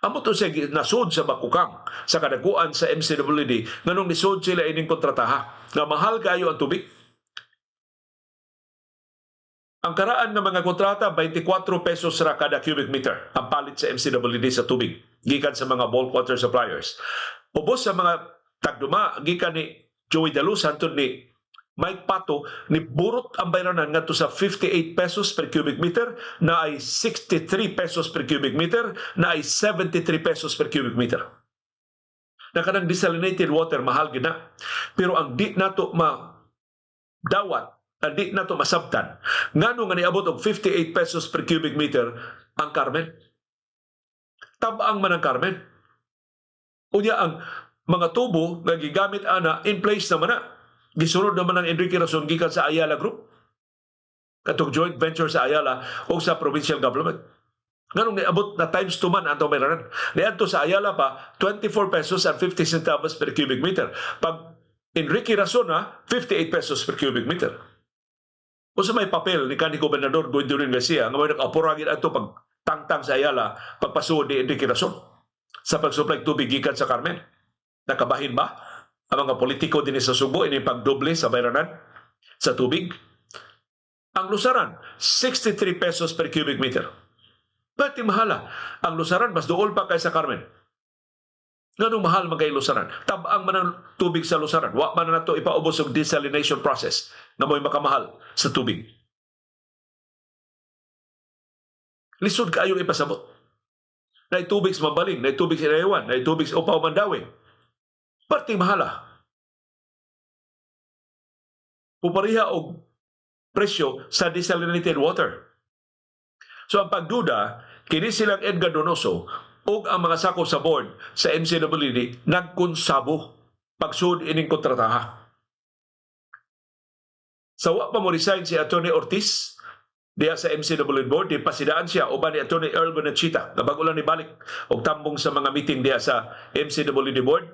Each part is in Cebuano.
Amo to siya nasud sa bakukang sa kadakuan sa MCWD, nganong nisud sila ining kontrataha nga mahal kaayo ang tubig. Ang karaan nga mga kontrata, 24 pesos ra kada cubic meter ang palit sa MCWD sa tubig gikan sa mga bulk water suppliers. Ubos sa mga tagduma gikan ni Joey Daluz hantod ni Mike Pato, ni burot ang bayranan ngadto sa 58 pesos per cubic meter, na ay 63 pesos per cubic meter, na ay 73 pesos per cubic meter. Na kanang desalinated water, mahal gid na. Pero ang di nato ma dawat, ang di nato masabtan, ngano nga niabot og 58 pesos per cubic meter ang Carmen? Tab-ang man ang Carmen. Unya ang mga tubo nga gigamit ana, in place naman na. Gisunod naman ang Enrique Razon gikan sa Ayala Group. Katong joint venture sa Ayala o sa provincial government. Nganong niabot na times 2 man atong bayranan? Niadto sa Ayala pa, 24 pesos and 50 centavos per cubic meter. Pag Enrique Razon na, 58 pesos per cubic meter. Unsa may papel ni kanhi Gobernador Gwendolyn Garcia nga may nag-apura gid ato pag tangtang sa Ayala pagpasuod ni Enrique Razon sa pag-supply tubig gikan sa Carmen? Nakabahin ba ang mga politiko dinhi sa Sugbo ini pagdoble sa bayranan sa tubig? Ang Lusaran, 63 pesos per cubic meter. Ba't mahala? Ang Lusaran, mas duol pa kaysa Carmen. Nganong mahal man kay Lusaran? Tab-ang man ang tubig sa Lusaran. Wa man na nato ipaubos og desalination process na mo'y makamahal sa tubig. Lisod kaayong ipasabot. Naay tubig sa Mambaling, naay tubig sa Inayawan, naay tubig sa Upaw, Mandaue. Perting mahala. Pupariha og presyo sa desalinated water. So ang pagduda, kini silang Edgar Donoso ug ang mga sakop sa board sa MCWD nagkonsabo pagsud ining kontrataha. Sa wa pa mo resign si Attorney Ortiz diha sa MCWD board, di pasidaan siya uban ni Attorney Earl Bonachita nga bago lang nibalik og tambong sa mga meeting diha sa MCWD board.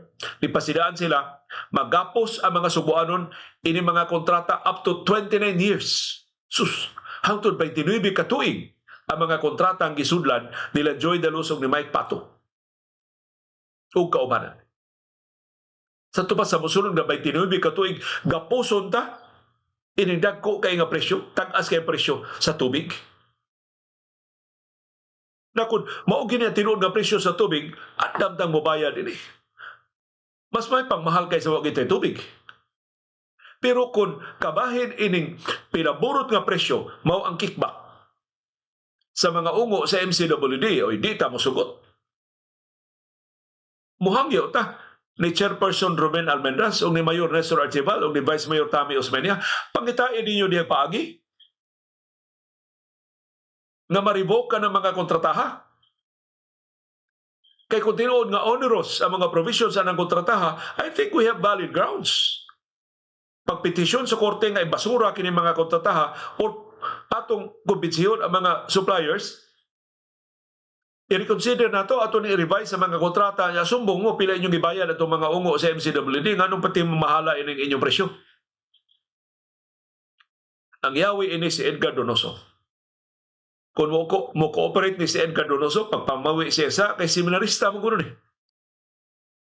Di pasidaan sila magapos ang mga Sugbuanon ini mga kontrata up to 29 years. Sus, hangtod 29 ka tuig ang mga kontrata ang gisudlan nila Joy Daluz ug ni Mike Pato ug kaubanan. Sa tupas sa mosunod nga 29 ka tuig, gapuson ta ining dagko kay nga presyo, tag-as kay presyo sa tubig. Na kung mao gini ang tinuod nga presyo sa tubig, andam tang mobayad ini. Mas may pangmahal kaysa wa gitay tubig. Pero kung kabahin ining pinaburot nga presyo, mao ang kickback sa mga ungo sa MCWD, oy, di ta mosugot. Muhangyo ta ni Chairperson Ruben Almendras o ni Mayor Nestor Archival o ni Vice Mayor Tommy Osmeña, pangitain ninyo diha paagi nga ma-revoke ka ng mga kontrataha. Kay kung tinuod nga onerous ang mga provisions sa ng kontrataha, I think we have valid grounds. Pagpetisyon sa korte nga ibasura kini mga kontrataha or atong kumbinsiyon ang mga suppliers, i-reconsider nato ato ni i-revise sa mga kontrata niya. Sumbong mo pila inyong gibayad atong mga ungo sa MCWD, nganong pati mahala ining inyong presyo. Ang yawi ini si Edgar Donoso. Kung mo cooperate ni si Edgar Donoso, pagpamawi siya sa kay seminarista mo kuno ni.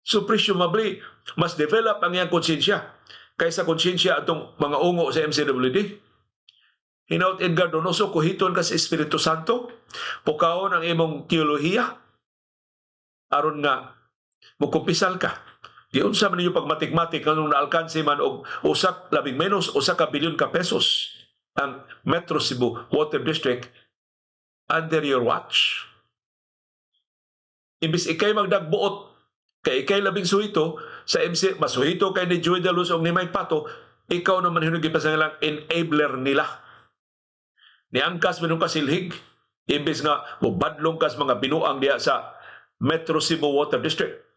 So presumably, mas develop ang iyang konsensya kaysa konsensya atong mga ungo sa MCWD. Hinaut, Edgar Donoso, kuhiton ka sa Espiritu Santo, pukaon ang imong teolohiya, aron nga mukumpisal ka. Giunsa man ninyo pagmatik-matik nganong naalkanse man og usak labing menos 1 ka bilyon ka pesos ang Metro Cebu Water District under your watch? Imbis ikay magdagbuot kay ikay labing suhito sa MC, masuhito kay ni Joey De Luz og ni Mike Pato, ikaw naman hinugi pa sa nilang enabler nila. Niangkas man kasilhig imbes nga mobadlong kas mga binuang diha sa Metro Cebu Water District.